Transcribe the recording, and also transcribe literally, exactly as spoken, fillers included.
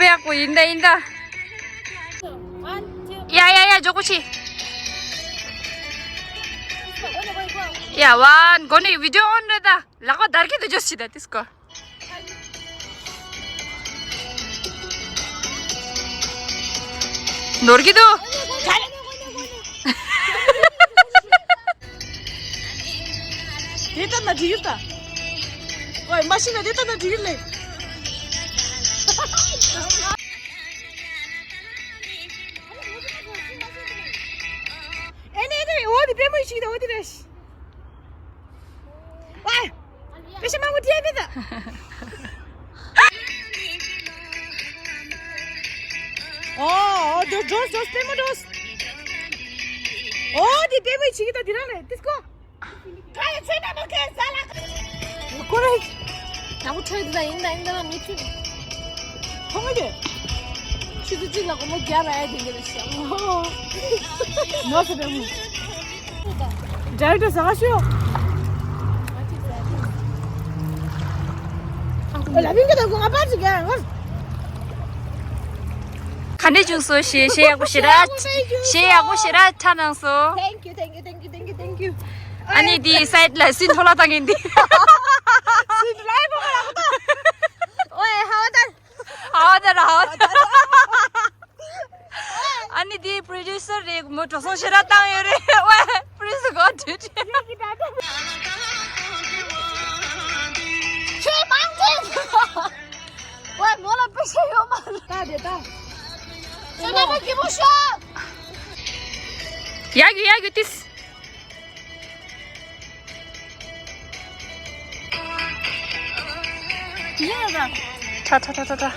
ཡག་པོ་ཡིན་ད་ཡིན་ད། ཡ་ཡ་ཡ་མགྱོགས་པོ་བྱེད། ཡ་ཝན་གོ་ནི་བི་ཌི་ཡོ་ཨོན་རེད་ད། ལག་པ་དར་གི་དུ་ཇོས་ཤི་ད་ཏིས་ཀོ། ནོར་གི་དུ། དེ་ལྟ་ན་འགྲིག་གི་ད། ཝའི་མ་ཤི་ན་དེ་ལྟ་ན་འགྲིག་གི་ལེ། ཨེ་ནེ་ཨེ་ནེ་འོ་དེ་པད་མོ་ཞིག་ད་འོ་དེ་རེད། ཝའི། པེ་ཤ་མང་པོ་ཐེབས་པས་ད། ཨོ། ཨོ། འགྲོ་འགྲོ་འགྲོ་པད་མོ་འགྲོ། ཨོ་དེ་པད་མོ་ཡི་བྱེད་ཀྱི་ད་དེ་རང་རེད་ཏིས་ཀོ། ཁ་ལ་ཚོད་ན་མ་ཁེལ་ས་ལ། ཁོ་རེད། དང་པོ་ཁྲོད་དེ་ད་ཡིན་ད་ཡིན་ད་ན་མི་ཚིག་ཁོང་གིས་ཆུ་ཚོད་གཅིག་ལ་སྒོར་མོ་བརྒྱ་རག་ཡ་དེ་འདྲ་རེད་ཤག་ནོར་སོང་པད་མོ། ཌའི་རེག་ཊར་ཟ་ག་ཤོག་ལ་ཕིང་གི་དང་ང་པར་ཅིག་ཡང་ང་། ག་འདྲས་བྱུང་སོང་། གཞས་གཞས་ཡག་པོ་ཞེ་དྲག་གཞས་ཡག་པོ་ཞེ་དྲག་ཆ་གནང་སོང་། Thank you, thank you, thank you, thank you, thank you. ཨ་ནི་དེའི་སའིཌ་ལ་སིན་ཐོ་ལ་བཏང་གིན་དེ། སིན་ལའི་པོ་ལ་ཧ་ད་ར་ཧ་ད། ཨ་ནི་དེའི་པྲོ་ཌུ་སར་རེད། མོ་འགྲོ་སོང་ཞེ་དྲག་བཏང་ཡོད་རེད། ཝེ་པྲོ་ཌུ་སར་གོ་དུས་དྲན། ཁྱེད་མང་ཆེ། ཝེ་མོ་ལ་པེ་ཤ་ཡོད་མ་རེད། ད་དེ་ད། ཁྱེད་ལ་མ་གི་མོ་ཤོག་ཡ་གི་ཡ་གི་ཏིས། ཡ་ར། ཁྲ་ཁྲ་ཁྲ་ཁྲ་ཁྲ།